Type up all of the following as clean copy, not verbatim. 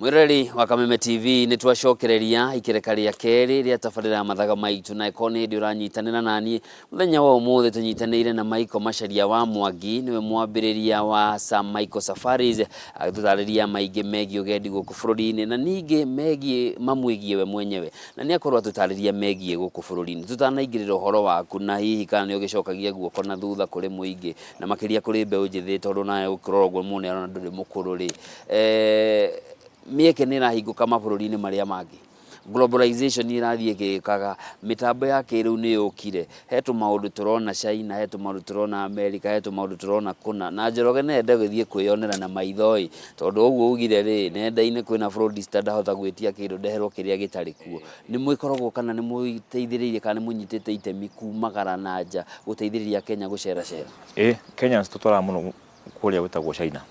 Mwiroreri wa Kameme TV, nĩ twacokereria ikereka rĩa kerĩ rĩa tabarĩra ya Mathaga Maitũ, na ĩkorwo nĩ hĩndĩ ũranyitanĩra naniĩ mũthenya wa ũmũthĩ, tũnyitanĩire na Michael Macharia wa Mwangi, nĩwe mwambĩrĩria wa Sir Michael Safaris, agĩtũtarĩria maingĩ megiĩ ũgendi gũkũ bũrũri-inĩ na ningĩ megiĩ mamwĩgiĩ we mwenyewe, na nĩ akorwo atũtarĩria megiĩ gũkũ bũrũri-inĩ. Tũtanaingĩrĩra ũhoro waku na hihi kana nĩ ũgĩcokagia guoko na thutha kũrĩ mũingĩ na makĩria kũrĩ mbeũ njĩthĩ, tondũ nawe ũkĩrora ũguo mũndũ nĩ arona ndũrĩ mũkũrũ rĩ, mĩeke nĩ ĩrahingũka mabũrũri-inĩ marĩa mangĩ, globalization ĩrathiĩ ĩgĩkaga, mĩtambo ya kĩrĩu nĩ yũkire, he tũmaũndũ tũrona China, he tũmaũndũ tũrona America, he tũmaũndũ tũrona kũna, na Njoroge no ende gũthiĩ kwĩyonera na maitho ĩ, tondũ ũguo augire rĩ, nenda-inĩ kwĩna fraudster, ndahota gwĩtia kĩndũ ndeherwo kĩrĩa gĩtarĩ kuo. Nĩ mwĩkoragwo kana nĩ mũteithĩrĩirie kana nĩ mũnyitĩte itemi kumagara na nja gũteithĩrĩria Kenya gũceracera? Ĩ, Kenyans tũtwaraga mũno kũrĩa gwĩtagwo China,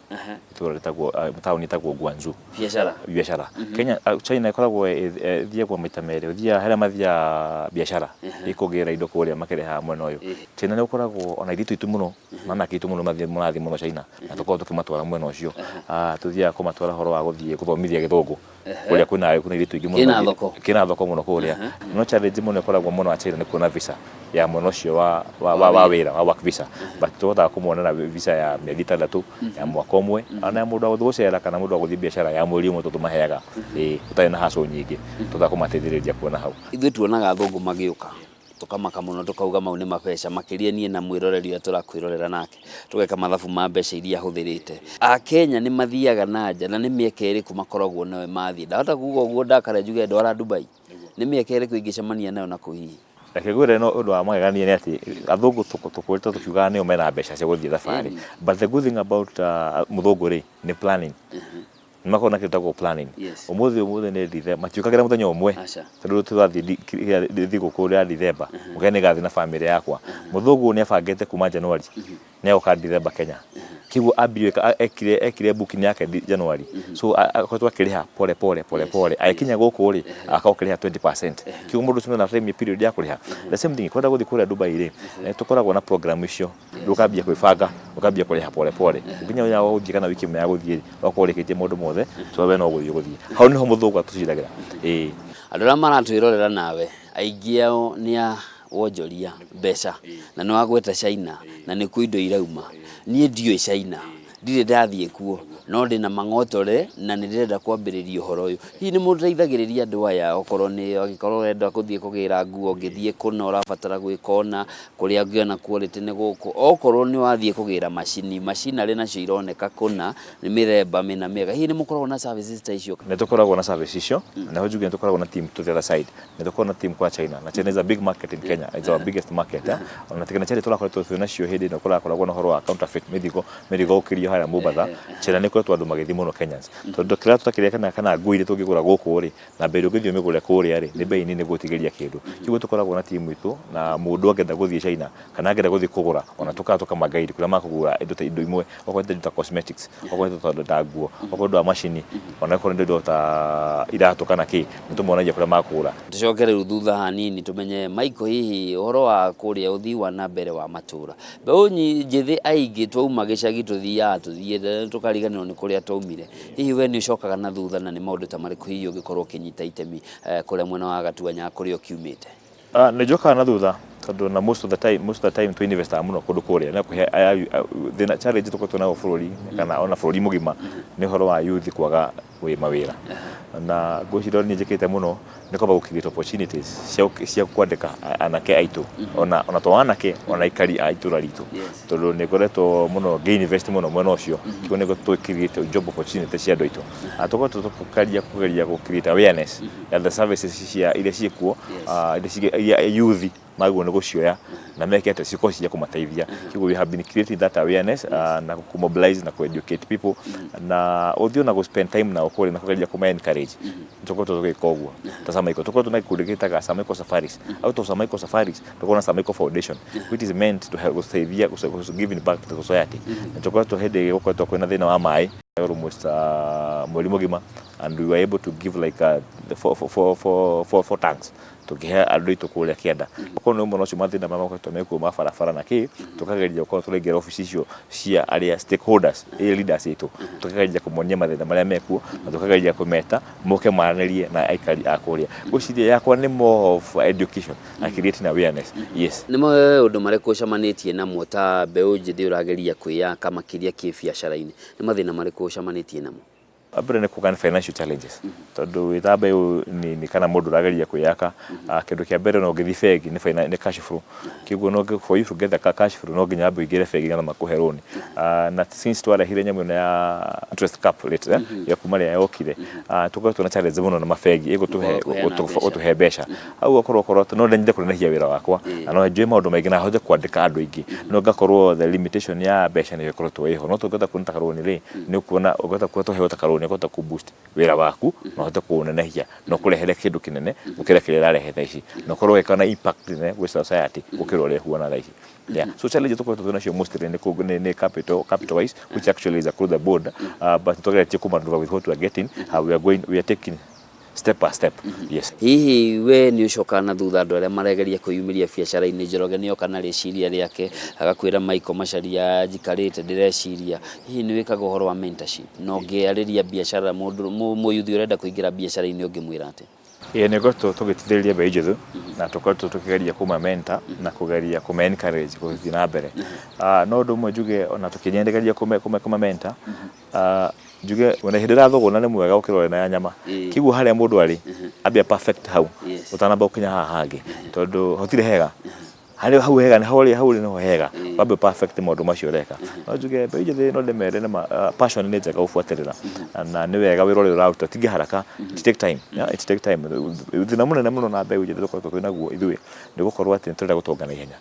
itũra rĩtagwo, taũni ĩtagwo Guangzhou. Biacara. Biacara. Kenya, China ĩkoragwo ĩthiagwo maita merĩ, ũthiaga harĩa mathiaga biacara, ĩkũgĩra indo kũrĩa makĩrehaga mwena ũyũ. China nĩ gũkoragwo ona airĩtu aitũ mũno, na anake aitũ mũno mathiĩ marathiĩ mũno China, na tũkoragwo tũkĩmatwara mwena ũcio. Tũthiaga kũmatwara ũhoro wa gũthiĩ gũthomithia gĩthũngũ. Kũrĩa kwĩna airĩtu aingĩ mũno. Kĩna thoko. Kĩna thoko mũno kũrĩa. No challenge mũno ĩkoragwo mũno wa China nĩ kuona visa ya mwena ũcio wa wĩra wa work visa, but tũhotaga kũmuonera visa ya mĩeri 6, ya mwaka ũmwe, ona ya mũndũ wa gũthiĩ gũcera kana mũndũ wa gũthiĩ biacara ya mweri ũmwe tũmaheaga, ĩĩ, ũtarĩ na hassle nyingĩ, tũhotaga kũmateithĩrĩria kuona hau. Ithuĩ tuonaga athũngũ magĩũka tũkamaka mũno, tũkauga mau nĩ mabeca makĩria. Niĩ na mwĩroreri ũrĩa tũrakwĩrorera nake tũgeka mathabu ma mbeca iria ahũthĩrĩte. Akenya nĩ mathiaga na nja, na nĩ mĩeke ĩrĩkũ makoragwo nayo mathiĩ? Ndahota kuga ũguo ndakare njuge ndwara Dubai, nĩ mĩeke ĩrĩkũ ingĩcemania nayo na kũu hihi? Reke ngwĩre, no ũndũ wa magegania nĩ atĩ athũngũ tũkoretwo tũkiugaga nĩo mena mbeca cia gũthiĩ thabarĩ, but the good thing about mũthũngũ rĩ nĩ planning. Nĩ makoragwo na kĩndũ gĩtagwo planning. Ũmũthĩ nĩ Dithemba, matiũkagĩra mũthenya ũmwe. Aca. Tondũ tũrathiĩ thigũkũ ya Dithemba, mũgeni nĩ ngathiĩ na bamĩrĩ yakwa. Mũthũngũ nĩ abangĩte kuma January nĩ agoka Dithemba Kenya. Kĩguo ambirie ekire booking yake January. So akoretwo akĩrĩha pole pole pole pole. Agĩkinya gũkũ rĩ, agakorwo akĩrĩha 20%. Kĩguo mũndũ ũcio na time period ya kũrĩha. The same thing, kwenda gũthiĩ kũrĩa Dubai rĩ, nĩ tũkoragwo na program icio. Ũkambia kwĩbanga, ũkambia kũrĩha pole pole. Ũkinya mũthenya wa gũthiĩ kana wiki ĩmwe ya gũthiĩ rĩ, ũgakorwo ũrĩkĩtie maũndũ mothe, so we no gũthiĩ ũgũthiĩ. Hau nĩho mũthũngũ atũcindagĩra. Ĩĩ. Andũ arĩa maratwĩrorera nawe, aingĩ ao nĩ a wonjoria mbeca, na nĩ wagweta China na nĩkuo indo irauma. Niĩ ndiũĩ China, ndirĩ ndathiĩ kuo, no ndĩna mang'otore na nĩ ndĩrenda kwambĩrĩria ũhoro ũyũ. Hihi nĩ mũteithagĩrĩria andũ aya, okorwo nĩ angĩkorwo ũrenda gũthiĩ kũgĩra nguo, ũngĩthiĩ kũna ũrabatara gwĩka ũna, kũrĩa ũngĩona quality nĩ gũkũ, okorwo nĩ wathiĩ kũgĩra macini, macinarĩ nacio ironeka kũna nĩ mĩthemba mĩna mĩega. Hihi nĩ mũkoragwo na services ta icio? Nĩ tũkoragwo na service icio, na nĩho njuge nĩ tũkoragwo na team to the other side. Nĩ tũkoragwo na team kwa China, na China is a big market in Kenya, it's our biggest market. Ona tiga na China tũrakoretwo twĩ nacio hĩndĩ ĩno kũrakoragwo na ũhoro wa counterfeit mĩrigo, mĩrigo gũkĩrio harĩa Mombatha. China nĩ ĩkoretwo andũ magĩthiĩ mũno Kenyans. Tondũ kĩrĩa tũtakĩrĩa kana nguo iria tũngĩgũra gũkũ rĩ, na mbei ũngĩthiĩ ũmĩgũre kũrĩa rĩ, nĩ mbei nini gũtigĩria kĩndũ. Kĩguo tũkoragwo na team itũ, na mũndũ angĩenda gũthiĩ China kana angĩenda gũthiĩ kũgũra, ona tũkaga tũkama guide kũrĩa makũgũra indo ta indo imwe, okorwo nĩ indo ta cosmetics, okorwo nĩ indo ta nguo, okorwo nĩ ũndũ wa macini, ona okorwo nĩ indo ta iratũ kana kĩ, nĩ tũmonagia kũrĩa makũgũra. Tũcoke rĩu thutha hanini tũmenye, Michael, hihi ũhoro wa kũrĩa ũthii wa na mbere wa matũra, mbeũ njĩthĩ aingĩ twauma gĩcagi tũthiaga tũthiĩte tũkariganĩrwo nĩ kũrĩa twaumire. Hihi we nĩ ũcokaga na thutha, na nĩ maũndũ ta marĩkũ hihi ũngĩkorwo ũkĩnyita itemi kũrĩa mwena wa Gatuanya kũrĩa ũkiumĩte? Nĩ njokaga na thutha tondũ na most of the time tũ investaga mũno kũndũ kũrĩa na kũhe aya thĩna, challenge tũkoretwo nayo bũrũri kana ona bũrũri mũgima nĩ ũhoro wa youth kwaga mawĩra, na ngwĩciria niĩ njĩkĩte mũno nĩ kwamba gũ create opportunities cia kwandĩka anake aitũ, ona to anake, ona aikari a itũra ritũ, tondũ nĩ ngoretwo mũno ngĩ invest mũno mwena ũcio. Kĩguo nĩ tũ create job opportunity cia andũ aitũ, na tũkoretwo tũkĩgeria kũgeria gũ create awareness ya the services cia iria ciĩkuo, iria youth magĩrĩirwo nĩ gũcioya na meke atĩ cikorwo cia kũmateithia. Kĩguo we have been creating that awareness, na kũ mobilize na kũ educate people, na ũthiĩ na gũ spend time nao kũrĩa na kũgeria kũma encourage. Tũkoretwo tũgĩka ũguo ta Samaiko, tũkoretwo na gĩkundi gĩtaga Samaiko Safaris. Out of Samaiko Safaris tũkorwo na Samaiko Foundation, which is meant to help gũteithia giving back to the society. Na tũkoretwo hĩndĩ ĩrĩa gũkoretwo kwĩna thĩna wa maĩ almost mweri mũgima, and we were able to give like four tanks. Tũngĩhe andũ aitũ kũrĩa kĩanda, okorwo nĩ ũmwe na ũcio mathĩna marĩa makoretwo mekuo ma barabara na kĩ, tũkageria gũkorwo tũraingĩra obici icio cia arĩa stakeholders, ĩ leaders aitũ, tũkageria kũmonia mathĩna marĩa mekuo na tũkageria kũmeta moke maranĩrie na aikari a kũrĩa. Ngwĩciria yakwa nĩ more of education na creating awareness, yes. Nĩ maũndũ marĩkũ ũcemanĩtie namo ta mbeũ njĩthĩ ũrageria kwĩyaka makĩria kĩbiacara-inĩ? Nĩ mathĩna marĩkũ ũcemanĩtie namo? Wa mbere nĩ kuga nĩ financial challenges, tondũ wĩ ta mbeũ nini kana mũndũ ũrageria kwĩyaka, kĩndũ kĩa mbere no ũngĩthiĩ bengi nĩ cash flow. Kĩguo no for you to get the cash flow no nginya wambe ũingĩre bengi nĩgetha makũhe loan. Na since twarehire nyamũ ĩno ya interest cap rate, ya kuma rĩrĩa yokire, tũkoretwo na challenge mũno na mabengi ĩgũtũhe gũtũhe mbeca. Hau ũgakorwo ũkorwo no nyende kũnenehia wĩra wakwa na no njũĩ maũndũ maingĩ na hote kwandĩka andũ aingĩ, no ngakorwo the limitation ya mbeca nĩyo ĩkoretwo ĩho. No tũngĩhota kuona ta karũni rĩ, nĩ ũkuona ũngĩhota kuona tũheo ta karũni ũkũhota kũ boost wĩra waku na ũhote kũũnenehia na ũkũrehere kĩndũ kĩnene gũkĩra kĩrĩa ĩrarehe thaa ici, na ũkorwo ũgĩka na impact nene gwĩ society gũkĩra ũrĩa ĩhuana thaa ici. Yeah. So challenge tũkoretwo twĩ nacio mostly nĩ capital wise, which actually is across the board, but tũgeretie kũmaneuver with what we are getting. We are taking step by step, yes. Hihi we nĩ ũcokaga na thutha andũ arĩa maregeria kwĩyumĩria biacara-inĩ? Njoroge nĩ oka na rĩciria rĩake agakwĩra, "Michael Macharia, njikarĩte ndĩreciria." Hihi nĩ wĩkaga ũhoro wa mentorship? Na ũngĩarĩria biacara mũndũ mũyuthi ũrenda kũingĩra biacara-inĩ, ũngĩmwĩra atĩa? Ĩĩ, nĩ ngoretwo tũgĩteithĩrĩria mbeũ njĩthĩ na tũkoretwo tũkĩgeria kũma mentor na kũgeria kũma encourage gũthiĩ na mbere. No ũndũ ũmwe njuge, ona tũkĩgeria kũma mentor, njuge ona hĩndĩ ĩrĩa thũgũna nĩ mwega gũkĩra ũrĩa na nyama. Kĩguo harĩa mũndũ arĩ ambia perfect hau ũtanamba gũkinya haha hangĩ, tondũ hatirĩ hega harĩa hau hega nĩ hau hau nĩho hega, wambe perfect maũndũ macio ũreka. No njuge mbeũ njĩthĩ, no ndĩmere nĩma passion nĩ njega gũbuatĩrĩra na nĩ wega wĩra ũrĩa ũraruta tinge haraka, it take time, yeah, it take time. Thĩna mũnene mũno na mbeũ njĩthĩ tũkoretwo twĩ naguo ithuĩ nĩ gũkorwo atĩ nĩ tũrenda gũtonga na ihenya.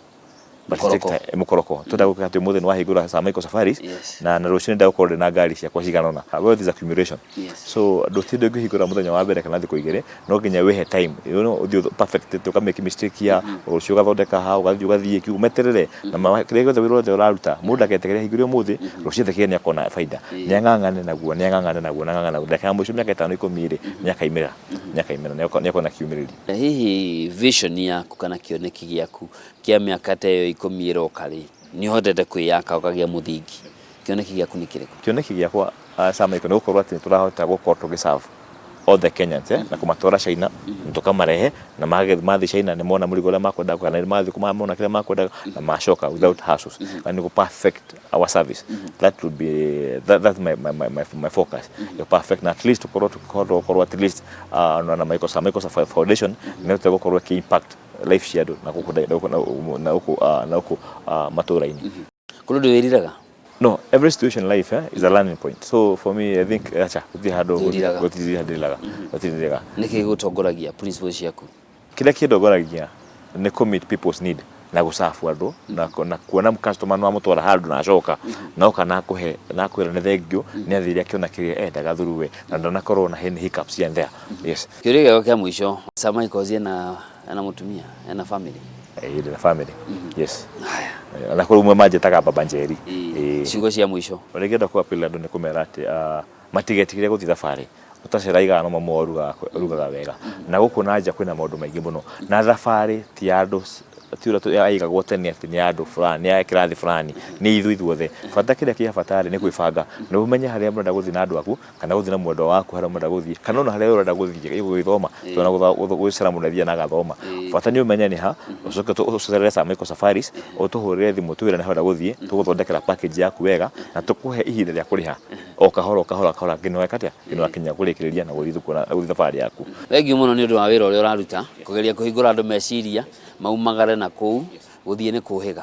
But it take Mũkoroko. time, mũkoroko. Twenda gũka atĩ ũmũthĩ nĩ wahingũra Sir Michael Safaris na rũciũ nĩ ndagũkorwo ndĩ na ngari ciakwa cigana ũna. Wealth is accumulation. So ndũtinde ũngĩhingũra mũthenya wa mbere kana thikũ igĩrĩ, no nginya wĩhe time, ũthiĩ perfect, ũka make mistake ya rũciũ, ũgathondeka ha ũgathiĩ ũgathiĩ kiugo meterere na kĩrĩa gĩothe wĩra wothe ũraruta. Mũndũ ndaketĩkĩre hingũre ũmũthĩ, rũciũ etĩkĩre nĩ akona baida. Nĩ ang'ang'ane naguo, nĩ ang'ang'ane naguo, nĩ ang'ang'ane naguo, ndagĩka ya mũico mĩaka 5, 10 rĩ, nĩ akaimĩra nĩ akona kiumĩrĩrio. Hihi vision yaku kana kĩoneki gĩaku kĩa mĩaka ta ĩyo 10 ĩroka rĩ, nĩ ũhotete kwĩyaka ũkagĩa mũthingi, kĩoneki gĩaku nĩ kĩrĩkũ? Kĩoneki gĩakwa, Sir Michael, nĩ gũkorwo atĩ nĩ tũrahota gũkorwo tũgĩserve all the Kenyans, na kũmatwara China na tũkamarehe, na mathiĩ China nĩ mona mũrigo ũrĩa makwendaga kana nĩ mathiĩ mona kĩrĩa makwendaga na macoka without hassles, na nĩ gũ perfect our service. That would be that, that's my focus, yo perfect, na at least tukorwo tukihota gũkorwo at least na Michael Sir Michael Foundation nĩ gũkorwo ĩkĩ impact life cia andũ na gũkũ na gũkũ na gũkũ matũra-inĩ. Kũrĩ ũndũ wĩriraga? No, every situation in life, is a learning point. So for me, I think acha gũtirĩ handũ. Ndwĩriraga. Gũtirĩ handũ ndĩriraga, gũtirĩ ndĩriraga. Nĩkĩ gĩgũtongoragia, principles ciaku? Kĩrĩa kĩndongoragia nĩ kũ meet people's need na gũcabu andũ na kuona customer nĩ wamũtwara handũ na acoka na oka na akũhe na akwĩra nĩ thengiũ, nĩ athire akĩona kĩrĩa endaga through we na ndanakorwo na any hiccups here and there, yes. Kĩũria gĩakwa kĩa mũico, Sir Michael ena mũtumia, ena family? Ĩĩ, ndĩ na family, yes. Na kũrĩ umwe manjĩtaga Baba Njeri. Ĩĩ. Ciugo cia mũico? Ũrĩa ingĩenda kũ appeal andũ nĩ kũmera atĩ matigetigĩre gũthiĩ thabarĩ. Ũtacera no mamu ũrugaga wega, na gũkũ na nja kwĩna maũndũ maingĩ mũno, na thabarĩ ti ya andũ, ti ũrĩa yaigagwo tene atĩ nĩ ya andũ fulani, nĩ ya kĩrathi fulani, nĩ ithuĩ ithuothe. Bata kĩrĩa kĩa bata rĩ, nĩ gwĩbanga na ũmenye harĩa mũrenda gũthiĩ na andũ aku kana gũthiĩ na mwendwa waku, harĩa mũrenda gũthiĩ kana ona harĩa ũrenda gũthiĩ gũgĩthoma, tondũ gwĩcera mũndũ athiaga na agathoma. Bata nĩ ũmenye nĩ ha, ũcoke ũcerere Sir Michael Safaris, ũtũhũrĩre thimũ twĩre nĩ ha ũrenda gũthiĩ, tũgũthondekera package yaku wega na tũkũhe ihinda rĩa kũrĩha o kahora o kahora kahora nginya weka atĩa, nginya wakinya kũrĩkĩrĩria na gũthiĩ kuona gũthiĩ thabarĩ yaku. Thengiũ mũno nĩ ũndũ wa wĩra ũrĩa ũraruta kũgeria kũhingũra andũ meciria maumagare na kũu gũthiĩ nĩ kũhĩga.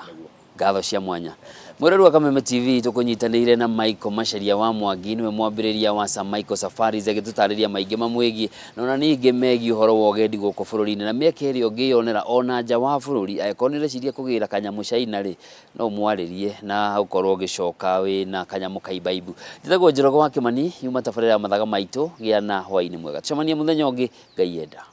Ngatho cia mwanya, mwĩrori wa Kameme TV. Tũkũnyitanĩire na Michael Macharia wa Mwangi, nĩwe mwambĩrĩria wa Sir Michael Safaris, agĩtũtarĩria maingĩ mamwĩgiĩ na ona ningĩ megiĩ ũhoro wa ũgendi gũkũ bũrũri-inĩ na mĩeke ĩrĩa ũngĩyonera ona nja wa bũrũri. Angĩkorwo nĩ ũreciria kũgĩra kanyamũ China rĩ, no ũmwarĩrie na ũkorwo ũgĩcoka wĩna kanyamũ kaimbaibu. Njĩtagwo Njoroge wa Kĩmani, yuma tabarĩra ya mathaga maitũ. Gĩa na hwaĩ-inĩ mwega, tũcemanie mũthenya ũngĩ Ngai enda.